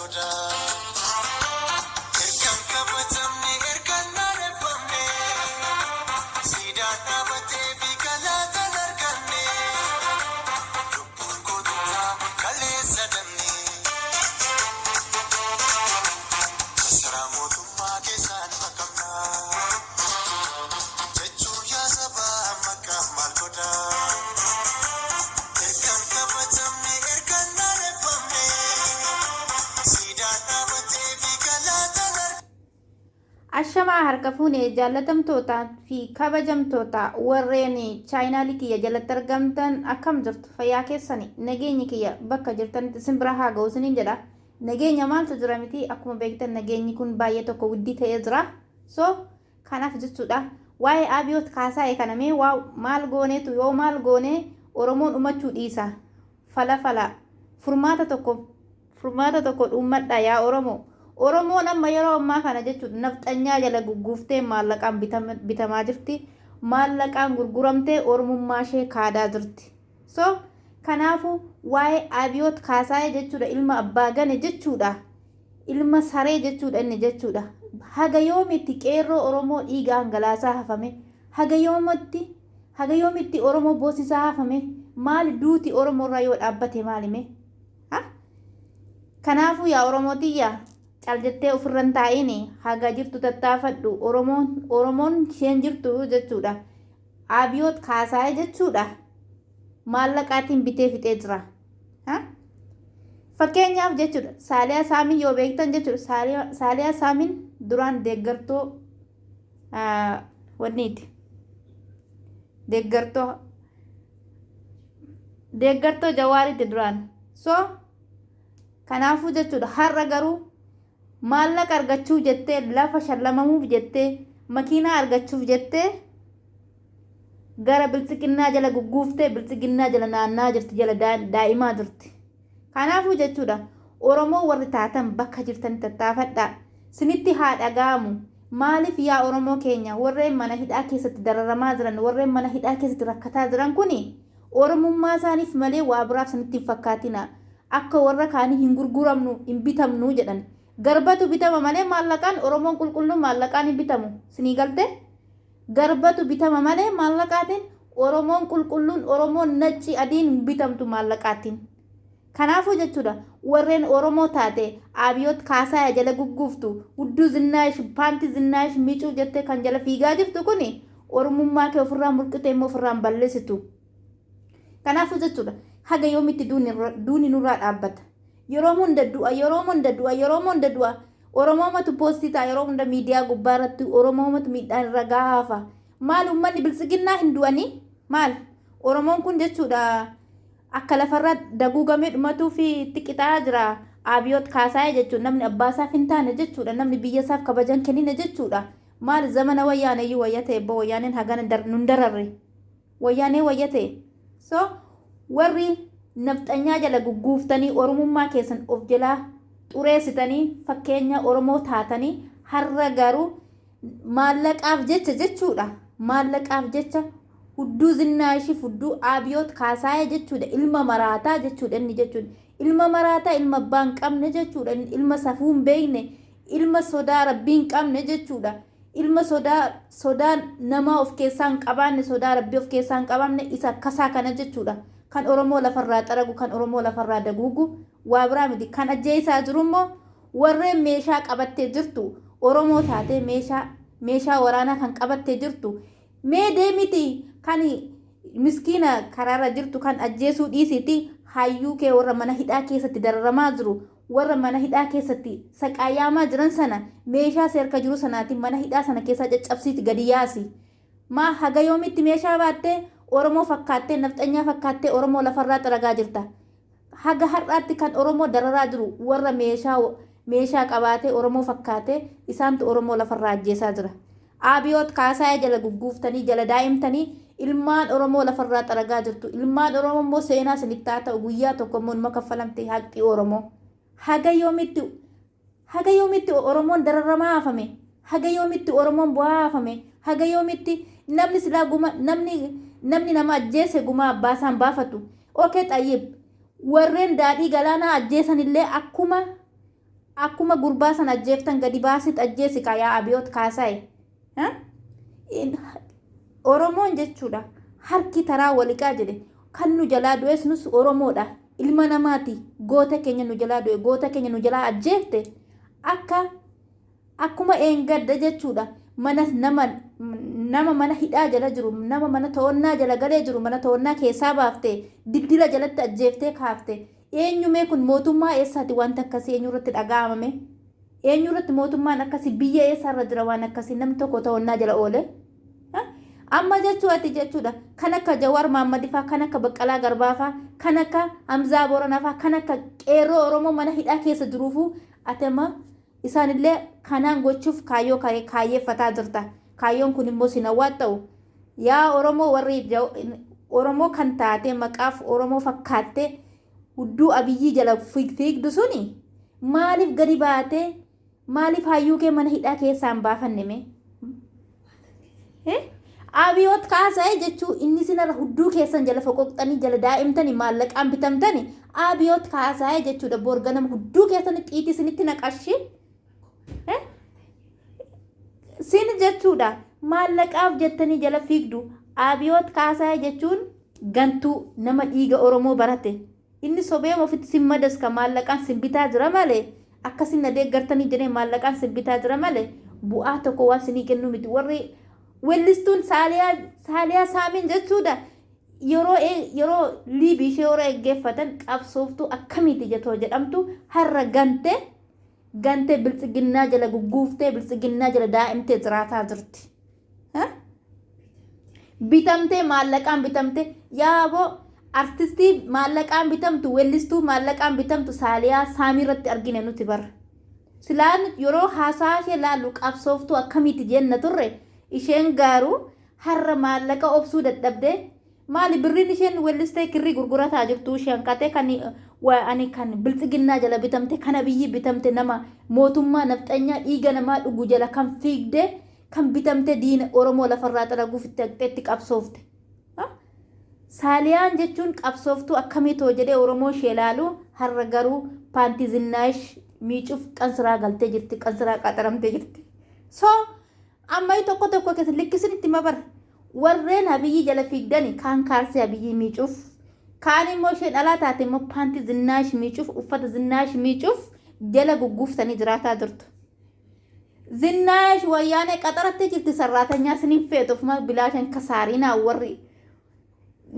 godha? Ergaan kabajamne, ergaan naaneffamne, siidaan dhaabatee fi galaataan arganne, lubbuun goototaa kaleessa damne. Masaraa mootummaa keessaan makamna jechuun yaa sabaa maqaa maal godha? Ergaan kabajamne, ergaan naaneffamne, siidaan dhaabatee fi galaataan arganne. Ashamaa, harka fuune, jaallatamtootaa fi kabajamtoota warreen chaayinaalii kiyya jalatti argamtan, akkam jirtu? Fayyaa keessani? Nageenyi kiyya bakka jirtanitti isin bira haa ga'u isiniin jedha. Nageenya maaltu jira miti? Akkuma beektan nageenyi kun baay'ee tokko guddii ta'ee jira. So kanaaf jechuudha, waa'ee Abiyoot Kaasaa'e kana mee waa maal gooneetu, yoo maal goonee Oromoon dhumachuu dhiisa? Fala fala, furmaata tokko, furmaata tokko dhuummadhaa yaa Oromoo. Oromoon amma yeroo ammaa kana jechuudha nafxanyaa jala gugguuftee maallaqaan bitamaa jirti. Maallaqaan gurguramtee Oromummaa ishee kaadaa jirti. So kanaafuu waa'ee Abiyoot Kaasaayee jechuudha, ilma abbaa gane jechuudha. Ilma saree jechuudha inni jechuudha. Haga yoomitti qeerroo Oromoo dhiiga hangalaasaa hafame? Haga yoomitti, haga yoomitti Oromoo boosisaa hafame? Maali duuti Oromoo irraa yoo dhaabbate maalime? Kanaafuu yaa Oromoo tiyya, cal jettee ofirra hin taa'in, haga jirtu tattaafadhu. Oromoon, Oromoon isheen jirtu jechuudha. Abiyoot Kaasaayee jechuudha. Maallaqaatiin bitee fixee jira. Fakkeenyaaf jechuudha, Saaliyaa Saamiin yoo beektan jechuudha. Saaliyaa Saamiin duraan deeggartoo wanniiti. Deeggartoo Jawaariiti duraan. So kanaafuu jechuudha, har'a garuu maallaqa argachuu jettee, lafa shallamamuuf jettee, makiinaa argachuuf jettee gara Biltsiginnaa jala gugguuftee Biltsiginnaa jala naannaa jirti, jala daa'imaa jirti. Kanaafuu jechuudha, Oromoo warri taatan bakka jirtan tattaafadhaa. Sinitti haa dhaga'amu. Maaliif yaa Oromoo keenya, warreen mana hidhaa keessatti dararamaa jiran, warreen mana hidhaa keessatti rakkataa jiran kuni Oromummaa isaaniif malee waa biraaf sinitti hin fakkaatina. Akka warra kaanii hin gurguramnu, hin bitamnu jedhan. Garbatu bitama malee maallaqaan Oromoon qulqulluun maallaqaan hin bitamu. Sinii galtee? Garbatu bitama malee maallaqaatiin Oromoon qulqulluun, Oromoon nacci adiin hin bitamtu maallaqaatiin. Kanaafuu jechuudha, warreen Oromoo taate Abiyoot Kaasaaya jala gugguuftu, hudduu Zinnaayish, paantii Zinnaayish miicuu jettee kan jala fiigaa jirtu kuni Oromummaa kee ofirraa mulqite immoo ofirraa hin balleessitu. Kanaafuu jechuudha, haga yoomitti duuni nurraa dhaabbata? Yeroo hunda du'a, yeroo hunda du'a, yeroo hunda du'a. Oromoomatu poostii ta'a yeroo hunda miidiyaa gubbaa irratti, Oromoomatu miidhaan irra gaafa. Maal, uummanni Biltsiginnaa hin du'anii? Maal? Oromoon kun jechuudha akka lafarra daguugamee dhumatuu fi itti qixaa'aa jira. Abiyoot Kaasaayee jechuun namni abbaa isaaf hin taane jechuudha. Namni biyya isaaf kabajan kennine jechuudha. Maal, zamana Wayyaaneeyyuu wayya ta'e boo, Wayyaaneen hagana nun dararre. Wayyaanee wayya ta'e. So warri nafxanyaa jala gugguuftanii Oromummaa keessan of jalaa xureessitanii fakkeenya Oromoo taatanii har'a garuu maallaqaaf jecha jechuudha. Maallaqaaf jecha hudduu Zinnaashii, hudduu Abiyoot Kaasaayee jechuudha. Ilma maraataa jechuudha inni jechuudha. Ilma maraataa, ilma abbaa hin qabne jechuudha. Ilma safuu hin beekne, ilma sodaa Rabbii hin qabne jechuudha. Ilma sodaa namaa of keessaa hin qabaanne, sodaa Rabbii of keessaa hin qabaanne, isa akkasaa kana jechuudha. Kan Oromoo lafarraa xaragu, kan Oromoo lafarraa daguugu waa biraa miti. Kan ajjeesaa jiru immoo warreen meeshaa qabattee jirtu, Oromoo taatee meeshaa waraanaa kan qabattee jirtu. Mee deemiti kan miskiina karaarra jirtu kan ajjeesuu dhiisiiti, hayyuu kee warra mana hidhaa keessatti dararamaa jiru, warra mana hidhaa keessatti saqaayyaamaa jiran sana meeshaa seerka jiru sanaatiin mana hidhaa sana keessaa caccabsiiti gadi yaasi. Maa, haga yoomitti meeshaa baattee Oromoo fakkaattee, nafxanyaa fakkaattee Oromoo lafarraa xaragaa jirta? Haga har'aatti kan Oromoo dararaa jiru warra meeshaa qabaatee Oromoo fakkaatee, isaantu Oromoo lafarraa ajjeesaa jira. Abiyoot Kaasaayee jala gugguuftanii, jala daa'imtanii ilmaan Oromoo lafarraa xaragaa jirtu. Ilmaan Oromoo immoo seenaa isinitti haa ta'u, guyyaa tokko immoo numa kaffalamte haqqi Oromoo. Haga yoomitti, haga yoomitti Oromoon dararamaa hafame? Haga yoomitti Oromoon bu'aa hafame? Haga yoomitti namni silaa guma namni nama ajjeese gumaa abbaa isaan baafatu? Okay, xayyib. Warreen daadhii galaanaa ajjeesan illee akkuma Akkuma gurbaa sana ajjeeftan gadi baasit ajjeesi kaa yaa Abiyoot Kaasaye. Oromoon jechuudha harki taraa waliqaa jedhe kan nu jalaa du'es nus Oromoodha. Ilma namaati goota keenya nu jalaa du'e goota keenya nu jalaa ajjeefte akka akkuma eengadda jechuudha mana nama nama mana hidhaa jala jiru nama mana to'annaa jala galee jiru mana to'annaa keessaa baafte dildila jalatti ajjeeftee kaafte eenyumee kun mootummaa eessaati wanti akkasii eenyu irratti dhaga'amame eenyu irratti mootummaan akkasii biyya eessaarra jira waan akkasii namni tokko to'annaa jala oole. Amma jechuu ati jechuudha kan akka Jawaar Mohaammed faa kan akka Baqqalaa Garbaa faa kan akka Hamzaa Booranaa faa kan akka qeerroo Oromoo mana hidhaa keessa jiruufuu ati amma isaanillee kanaan gochuuf kaayyoo kaayyeeffataa jirta. Kaayyoon kun immoo sin hawwaatta'u. Yaa Oromoo warri Oromoo kan taate maqaaf Oromoo fakkaattee hudduu Abiyyii jala fiigdu suni maaliif gadi baatee maaliif hayyuu kee mana hidhaa keessaa hin baafanne mee? Abiyoot Kaasaayee jechuu inni sinarra hudduu keessan jala foqoqxanii jala daa'imtanii maallaqaan bitamtanii Abiyoot Kaasaayee jechuudha boorganama hudduu keessan xiitii isinitti naqashi. Sin jechuudha maallaqaaf jettanii jala fiigdu Abiyoot Kaasaayee jechuun gantuu nama dhiiga Oromoo barate. Inni sobeema ofitti sin madaska maallaqaan sin bitaa jira malee akkasin na deeggartanii jedhee maallaqaan sin bitaa jira malee bu'aa tokko waan sinii kennu miti warri wellistuun Saaliyaa Saamiin jechuudha yeroo yeroo liibii ishee yeroo eeggeeffatan qabsooftuu akkamiiti jetoo jedhamtu har'a gantee gantee biltsiginnaa jala gugguuftee biltsiginnaa jala daa'imtee jiraataa jirti. Bitamtee maallaqaan bitamtee yaaboo artistii maallaqaan bitamtu wellistuu maallaqaan bitamtu Saaliyaa Saamii irratti argine nuti bara. Silaan yeroo haasaa ishee laallu qabsooftuu akkamiiti jenna turre isheen garuu har'a maallaqa obsuu dadhabdee maali birriin isheen wellistee kirrii gurgurataa jirtu isheen katee kan ani kan biltsiginnaa jala bitamte kan biyyi bitamte nama mootummaa nafxanyaa dhiiga namaa dhugu jala kan fiigde kan bitamte diina Oromoo lafarraa xaraguuf itti haqxeetti qabsoofte. Saaliyaan jechuun qabsooftuu akkamii too jedhee Oromoo ishee ilaalu har'a garuu paantii zinnaayish miicuuf qansiraa galtee jirti qansiraa qaxaramtee jirti. So ammayyuu tokko tokko keessa likkisin itti mabar warreen Abiyyi jala fiigdani kaan kaarsee Abiyyi miicuuf kaan immoo isheen dhalaa taate immoo paantii zinnaayish miicuuf uffata zinnaayish miicuuf jala gugguuftanii jiraataa jirtu. Zinnaayish wayyaanee qaxarattee jirti sarraatanyaa isiniin feetu ofuma bilaashan kasaarinaa warri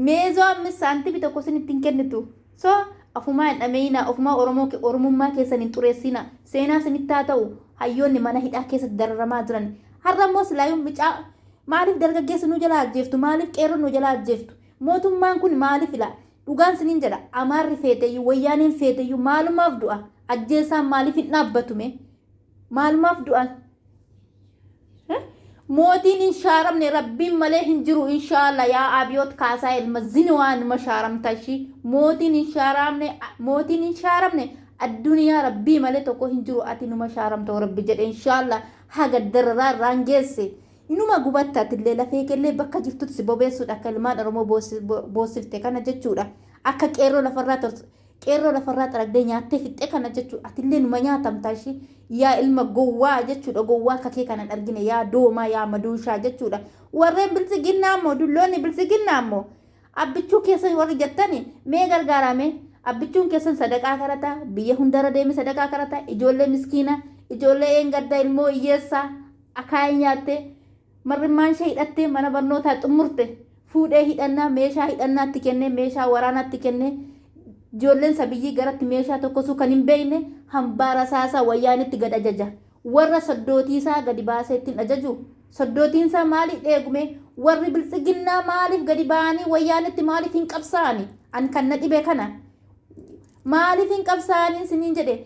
meezoo ammis saantibii tokko isin ittiin kennitu. So ofumaa hin dhameeyinaa ofumaa Oromoo Oromummaa keessan hin xureessinaa seenaa isinitti haa ta'u hayyoonni mana hidhaa keessatti dararamaa jiran. Har'a immoo silaayyuu micaa maaliif dargaggeessa nu jalaa ajjeeftu maaliif qeerroo nu jalaa ajjeeftu mootummaan kun maaliif ila dhugaan isiniin jedha Amaarri feeteyyuu wayyaaneen feeteyyuu maalumaaf du'a ajjeesaan maaliif hin dhaabbatume maalumaaf du'a. Mootiin hin shaaramne rabbiin malee hin jiru inshaallah yaa Abiyoot Kaasaa ilma zinwaa numa shaaramta ishii mootiin hin shaaramne mootiin hin shaaramne addunyaa rabbii malee tokko hin jiru ati numa shaaramta rabbi jedhe inshaallah haga dararaa irraan geesse inuma gubatta atillee lafee kellee bakka jirtutti si bobeessuudha akka ilmaan Oromoo boossifte kana jechuudha akka qeerroo lafarraa torsu qeerroo lafarraa xaragdee nyaattee fixxee kana jechuudha atillee numa nyaatamta ishii yaa ilma gowwaa jechuudha gowwaa akka kee kanan argine yaa doomaa yaa maduushaa jechuudha warreen biltsiginnaa immoo dulloonni biltsiginnaa immoo abbichuu keessan warri jettani mee gargaarame abbichuun keessan sadaqaa kadhata biyya hundarra deeme sadaqaa kadhata ijoollee miskiina ijoollee eengadda ilmoo hiyyeessaa akaayii nyaatte marrimmaan ishee hidhattee mana barnootaa xumurte fuudhee hidhannaa meeshaa hidhannaatti kennee meeshaa waraanaatti kennee ijoolleen sabiyyii garatti meeshaa tokkosuu kan hin beekne hambaa rasaasaa wayyaanitti gad ajaja. Warra soddootiisaa gadi baasee ittiin ajaju. Soddootiinsaa maaliif dheegume? Warri biltsiginnaa maaliif gadi ba'anii wayyaanitti maaliif hin qabsaa'ani? An kan na dhibe kana. Maaliif hin qabsaa'anii isiniin jedhe?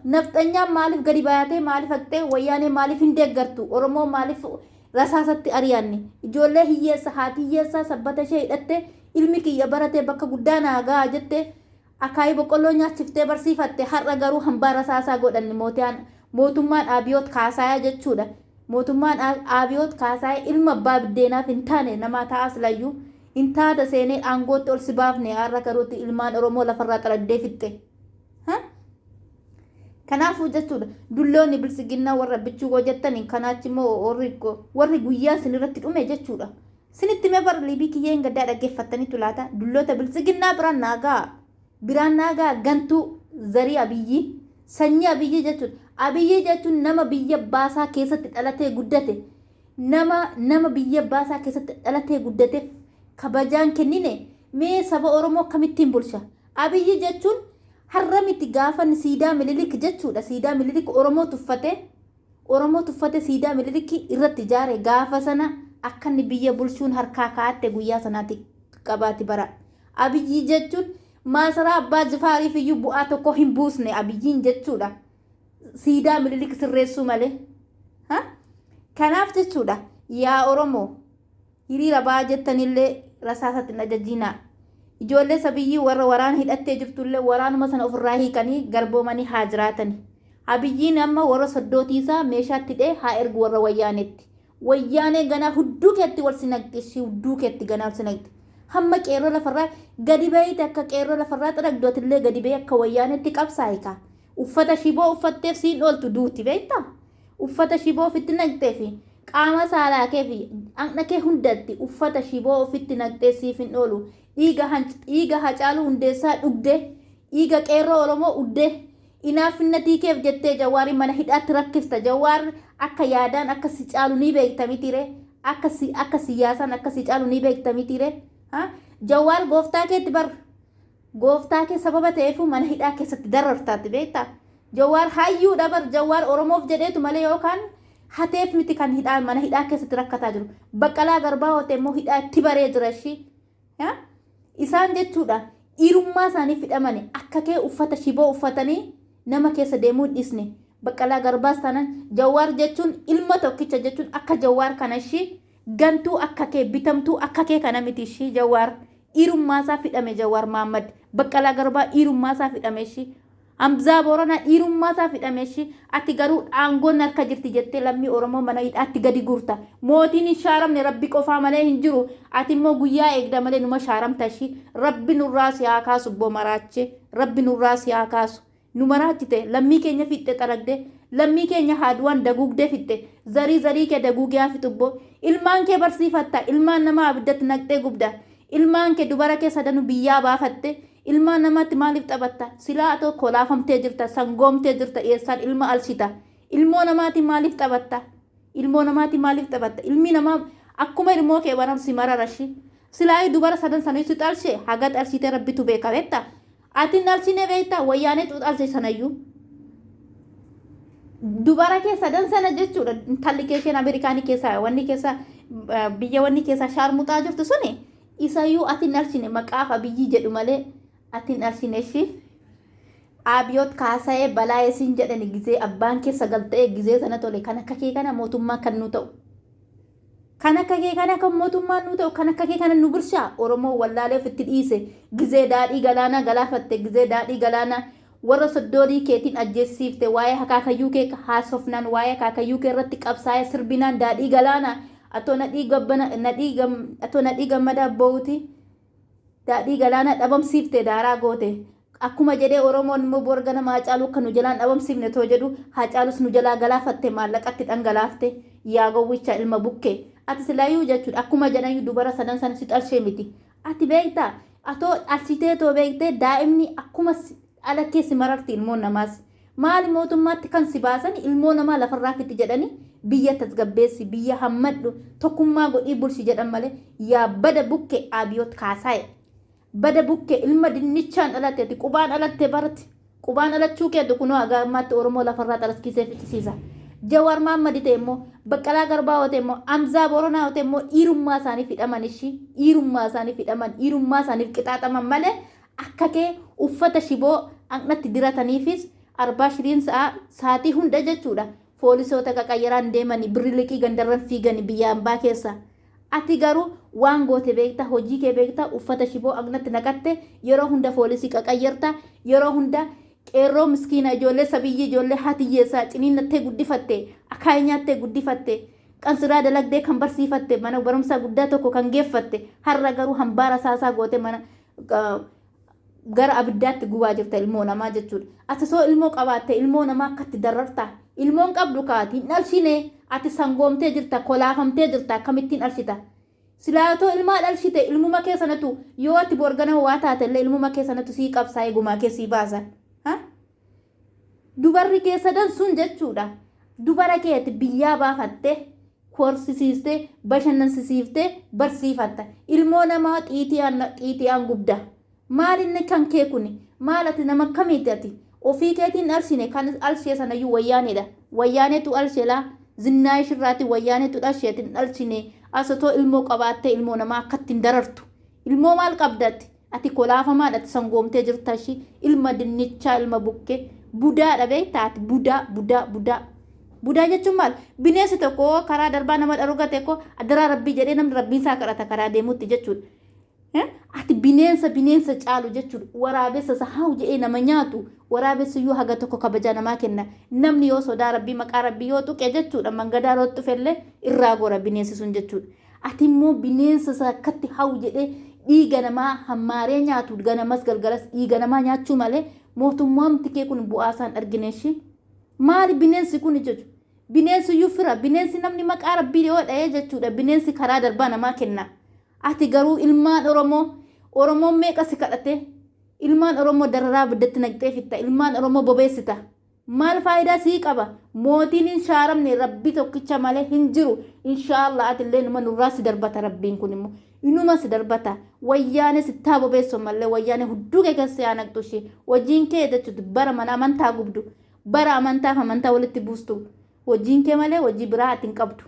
Nafxanyaan maaliif gadi baatee maaliif haqxee wayyaanee maaliif hin deeggartu? Oromoo maaliif rasaasatti ari'anni? Ijoollee hiyyeessa haati hiyyeessaa sabbata ishee hidhatte ilmi kiyya baratee bakka guddaa naa ga'a jette akaayii boqqolloo nyaachiftee barsiifatte har'a garuu hambaa rasaasaa godhanni mootummaan Abiyoot Kaasayaa jechuudha. Mootummaan Abiyoot Kaasayaa ilma abbaa biddeenaaf hin taane namaa ta'as layyuu hin taata seenee aangootti ol si baafne har'a garuutti ilmaan Oromoo lafarraa xaraddee fixxe. Kanaafuu jechuudha dulloonni bilsiginnaa warra bichuu koo jettaniin kanaachi immoo warri guyyaa isin irratti dhume jechuudha. Sinitti mee bara liibii kiyyee hin gaddaa dhaggeeffattaniitu laata dulloota bilsiginnaa biraan naagaa biraan naagaa gantuu zarii Abiyyii sanyii Abiyyii jechuudha. Abiyyii jechuun nama biyya baasaa keessatti dhalatee guddate nama biyya baasaa keessatti dhalatee guddateef kabajaan kennine mee saba Oromoo akkamittiin bulcha? Abiyyi jechuun har'a miti gaafa siidaa Mililik jechuudha. Siidaa Mililik Oromoo tuffate Oromoo tuffate siidaa Mililik irratti ijaare gaafa sana akka inni biyya bulchuun harkaa kaa'atte guyyaa sanaatti qabaati bara. Abiyyi jechuun maasaraa Abbaa Jifaariif iyyuu bu'aa tokko hin buusne Abiyyiin jechuudha. Siidaa Mililik sirreessuu malee. Kanaaf jechuudha yaa Oromoo hiriira ba'aa jettanillee rasaasatti hin ajajinaa. Ijoollee sabiyyii warra waraana hidhattee jirtullee waraanuma sana ofirraa hiikanii garboomanii haa jiraatani. Abiyyiin amma warra soddootiisaa meeshaatti hidhee haa ergu warra wayyaanetti. Wayyaanee ganaa hudduu keetti wal si naqxi ishii hudduu keetti ganaa wal si naqxi. Hamma qeerroo lafarraa gadi bahiiti akka qeerroo lafarraa xaragdu atillee gadi bahii akka wayyaanetti qabsaa'i kaa. Uffata shiboo uffatteef siin ooltu duuti beektaa? Uffata shiboo ofitti naqxee fi qaama saalaa kee fi dhaqna kee hundatti uffata shiboo ofitti naqxee siif hin oolu. Dhiiga Hacaaluu Hundeessaa dhugdee, dhiiga qeerroo Oromoo uddee, inaaffinnatii keef jettee Jawaariin mana hidhaatti rakkifta. Jawaar akka yaadaan akka si caalu ni beekta mitiiree? Akka siyaasaan akka si caalu ni beekta mitiiree? Jawaar gooftaa keetti bar. Gooftaa kee sababa ta'eefuu mana hidhaa keessatti darartaatti beektaa? Jawaar hayyuudha bar. Jawaar Oromoof jedheetu malee yookaan hateef miti kan hidhaa mana hidhaa keessatti rakkataa jiru. Baqqalaa Garbaa hote immoo hidhaa itti baree jira ishii. Isaan jechuudha dhiirummaa isaanii fidhamani akka kee uffata shiboo uffatanii nama keessa deemuu hin dhiisne. Baqqalaa Garbaas taanaan Jawaar jechuun ilma tokkicha jechuun akka Jawaar kana ishii gantuu akka kee bitamtuu akka kee kana miti ishii Jawaar dhiirummaa isaa fidhame Jawaar Mahaammad. Baqqalaa Garbaa dhiirummaa isaa fidhame ishii. Hamzaa Booranaa dhiirummaa isaa fidhame ishii. Ati garuu aangoon harka jirti jettee lammii Oromoo mana hidhaatti gadi guurta. Mootiin hin shaaramne Rabbi qofaa malee hin jiru. Ati immoo guyyaa eegda malee numa shaaramta ishii. Rabbi nurraa si haa kaasu boo maraachee. Rabbi nurraa si haa kaasu. Nu maraachite lammii keenya fixxe xaragde. Lammii keenya haaduwaan daguugdee fixxe. Zarii zarii kee daguugee haa fixu boo. Ilmaan kee barsiifatta. Ilmaan namaa abiddatti naqxee gubda. Ilmaan kee dubara kee sadanu biyyaa baafatte. Ilmaan namaatti maaliif taphatta? Silaa atoo kolaafamtee jirta, sangoomtee jirta, eessaan ilma alshita? Ilmoo namaatiin maaliif taphatta? Ilmoo namaatiin maaliif taphatta? Ilmi namaa akkuma ilmoo kee baran si marara shi. Silaayuu dubara sadan sanayyuu si xalshe, haga xalshitee Rabbitu beeka beekta? Ati hin dhalchine beekta? Wayyaanetu dhalche sanayyuu. Dubara kee sadan sana jechuudha. Intalli kee isheen Ameerikaanii keessaa wanni keessa biyya wanni keessaa shaarmuxaa jirtu suni Isayuu ati hin dhalchine maqaaf Abiyyii jedhu malee ati hin dhalchine ishi. Abiyoot Kaasaayee Balaayee siin jedhani gizee abbaan kee 9 ta'e gizee sana tole kan akka kee kana mootummaa kan nu ta'u. Kan akka kee kana kan mootummaan nu ta'u kan akka kee kana nu bulchaa Oromoo wallaalee ofitti dhiise gizee daadhii galaanaa galaafatte gizee daadhii galaanaa warra soddoolii keetiin ajjeessiifte waa'ee akaakayyuu kee haasofnaan waa'ee akaakayyuu kee irratti qabsaa'ee sirbinaan daadhii galaanaa Atoo Nadhii Gabbana Nadhii Gam Atoo Nadhii Gammadaa boo'uti daadhii galaanaa dhabamsiifte daaraa goote. Akkuma jedhee Oromoon immoo bor ganama Haacaaluu akka nu jalaan dhabamsiifne too jedhu Haacaalus nu jalaa galaafatte maallaqatti dhangalaafte yaa gowwicha ilma bukkee. Ati silaayuu jechuudha akkuma jedhanyuu dubara sadan sana si xalshee miti. Ati beektaa atoo dhalchitee too beektee daa'imni akkuma dhala kee si mararti ilmoon namaas. Maali mootummaatti kan si baasani ilmoo namaa lafarraa fixi jedhani biyya tasgabbeessi biyya hammadhu tokkummaa godhii bulchi jedhan malee yaa bada bukke Abiyoot Kaasaayee bada bukke ilma dinnichaan dhalatte ati qubaan dhalatte barati qubaan dhalachuu keetu kunoo haga ammaatti Oromoo lafarraa xaraskiisee ficcisiisa. Jawaar Maammadi ta'e immoo Baqqalaa Garbaa ta'e immoo Amzaa Booranaa ta'e immoo dhiirummaa isaaniif hidhaman ishii dhiirummaa isaaniif hidhaman dhiirummaa isaaniif qixaaxaman malee Akka kee uffata shiboo dhaqnatti dirataniifis arbaa shiriin sa'aa saatii hunda jechuudha. Foolisoota qaqayyaraan deemani birri liqii gandarran fiigani biyya ambaa keessa. Ati garuu waan goote beekta, hojii kee beekta, uffata shiboo dhaqnatti naqatte yeroo hunda foolisii qaqayyarta, yeroo hunda qeerroo miskiina ijoollee sabiyyii ijoollee haati hiyyeessaa ciniinnattee guddifatte, akaayii nyaattee guddifatte, qansiraa dalagdee kan barsiifatte, mana barumsaa guddaa tokko kan geeffatte, har'a garuu hambaa rasaasaa goote mana Gara abiddaatti gubaa jirta ilmoo namaa jechuudha. Ati soo ilmoo qabaatte ilmoo namaa akkatti dararta. Ilmoon qabdu kaati hin dhalshine, ati sangoomtee jirta, kolaafamtee jirta, akkamittiin dhalshita? Silaatoo ilmaa dhalshite ilmuma kee sanatu, yoo ati borganama waa taate illee, ilmuma kee sanatu sii qabsaa'ee gumaa kee sii baasa. Dubarri kee sadan sun jechuudha. Dubara keeti biyyaa baafatte, korsisiistee, bashannansiisiiftee barsiifatta. Ilmoo namaa xiiti'aan gubda. Maal inni kan kee kuni? Maal ati nama akkamiiti ati? Ofii keetiin dhalshine, kan dhalshee sanayyuu Wayyaaneedha. Wayyaaneetu dhalshelaa zinnaa ishirraati, Wayyaaneetu dhalsheetiin dhalshine. Asatoo ilmoo qabaattee ilmoo namaa akkatti hin darartu. Ilmoo maal qabdati? Ati kolaafamaadha, ati sangoomtee jirta ishii. Ilma dinnichaa, ilma bukkee. Budaadha beektaa ati, budaa, budaa, budaa. Budaa jechuun maal? Bineensi tokko karaa darbaa nama dharugate ko adaraa rabbii jedhee namni rabbiin isaa kadhata karaa deemutti jechuudha. Ati bineensa bineensa caalu jechuudha. Waraabessa isa haa jedhee nama nyaatu, waraabessi iyyuu haga tokko kabajaa namaa kenna. Namni yoo sodaa rabbii, maqaa rabbii yoo tuqe jechuudha, mangadaa yoo tufellee irraa gora bineensi sun jechuudha. Ati immoo bineensa isa akkatti hawu jedhee dhiiga namaa hammaaree nyaatu, ganamas galgalas dhiiga namaa nyaachuu malee mootummaan kee kun bu'aa isaan argine ishii. Maali bineensi kun jechuudha? Bineensi iyyuu fira, bineensi namni maqaa rabbii yoo dha'ee jechuudha, bineensi karaa darbaa namaa kenna. Ati garuu ilmaan Oromoo, Oromoon meeqa si kadhate, ilmaan Oromoo dararaa abiddatti naqxee fitta, ilmaan Oromoo bobeessita. Maal faayidaa sii qaba? Mootiin hin shaaramne rabbi tokkicha malee hin jiru. Inshaallah atillee numa nurraa si darbata, rabbiin kun immoo. Inuma si darbata. Wayyaane sittaa bobeessu malee Wayyaane hudduu kee keessa yaa naqxu ishee. Hojiin kee jechuudha bara mana amantaa gubdu. Bara amantaaf amantaa walitti buustu. Hojiin kee malee hojii biraa ati hin qabdu.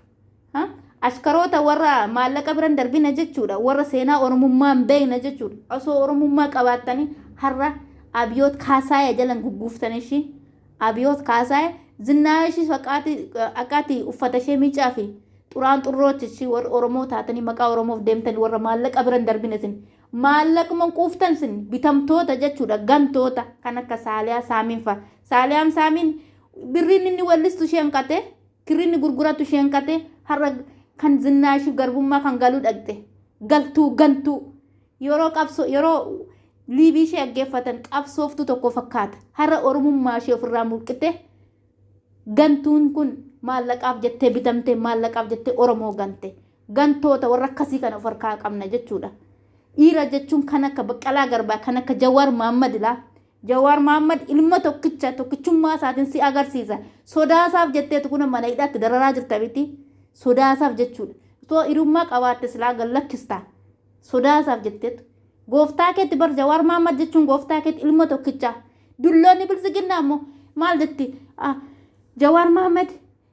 Ashkaroota warra maallaqa biran darbina jechuudha. Warra seenaa Oromummaa hin beekne jechuudha. Osoo Oromummaa qabaattanii har'a Abiyoot Kaasaayee jalan gugguuftan ishii. Abiyoot Kaasaayee zinnaa ishii akkaati uffata ishee miicaa fi xuraan xurroochi ishii, warra Oromoo taatanii maqaa Oromoof deemtanii warra maallaqa biran darbine isin. Maallaquma quuftan sin bitamtoota jechuudha, gantoota kan akka Saaliyaa Saamiin fa'a. Saaliyaan Saamiin birriin inni wallistu isheen qate, kirriin inni gurguratu isheen qate, har'a kan zinnaa ishiif garbummaa kan galuu dhaqxe. Galtuu gantuu yeroo qabsoo, yeroo liibii ishee dhaggeeffatan qabsooftuu tokko fakkaata. Har'a Oromummaa ishee ofirraa mulqite. Gantuun kun maallaqaaf jettee bitamte, maallaqaaf jettee Oromoo gante. Gantoota warra akkasii kana of harkaa qabna jechuudha. Dhiira jechuun kan akka Baqqalaa Garbaa, kan akka Jawaar Mahaammad laa. Jawaar Mahaammad ilma tokkicha tokkichummaa isaatiin si agarsiisa. Sodaasaaf jetteetu kun mana hidhaatti dararaa jirta miti. Sodaasaaf jechuudha. Osoo hirummaa qabaatte silaa gad lakkista. Sodaasaaf jetteetu. Gooftaa keetti bar, Jawaar Mahaammad jechuun gooftaa keetti, ilma tokkicha. Dulloonni biltsiginnaa immoo maal jetti? Jawaar Mahaammad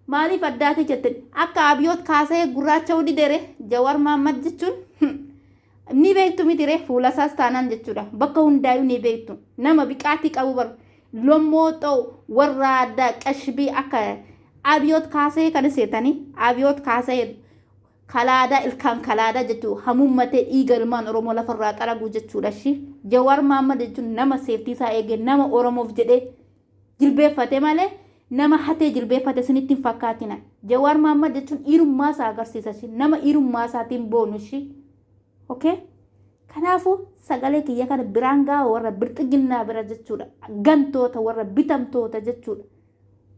maaliif addaate jette, akka Abiyoot Kaasee gurraacha didere. Jawaar Mahaammad jechuun ni beektu mitire, fuula isaas taanaan jechuudha. Bakka hundaayyuu ni beektu. Nama biqaatii qabu bar, lommoo ta'u warra addaa qashbii akka Abiyoot Kaasee kan seetanii, Abiyoot Kaasee kalaadaa ilkaan kalaadaa jechuudha. Hamummatee dhiiga ilmaan Oromoo lafarraa xaraguu jechuudha. Shi Jawaar Mahaammad jechuun nama seeftii isaa eegee, nama Oromoof jedhee jilbeeffate malee nama hatee jilbeeffate isinitti hin fakkaatina. Jawaar Mahaammad jechuun dhiirummaa isaa agarsiisa shi, nama dhiirummaa isaatiin boonu shi. Okay? Kanaafuu sagalee kiyya kana biraan ga'a warra bilxiginnaa bira jechuudha. Gantoota warra bitamtoota jechuudha.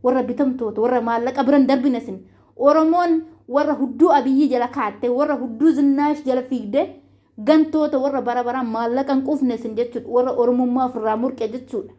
Warra bitamtoota warra maallaqa biran darbine isin. Oromoon warra hudduu Abiyyii jala kaatte, warra hudduu Zinnaash jala fiigde, gantoota warra bara baraan maallaqa hin quufne isin jechuudha. Warra Oromummaa ofirraa murqe jechuudha.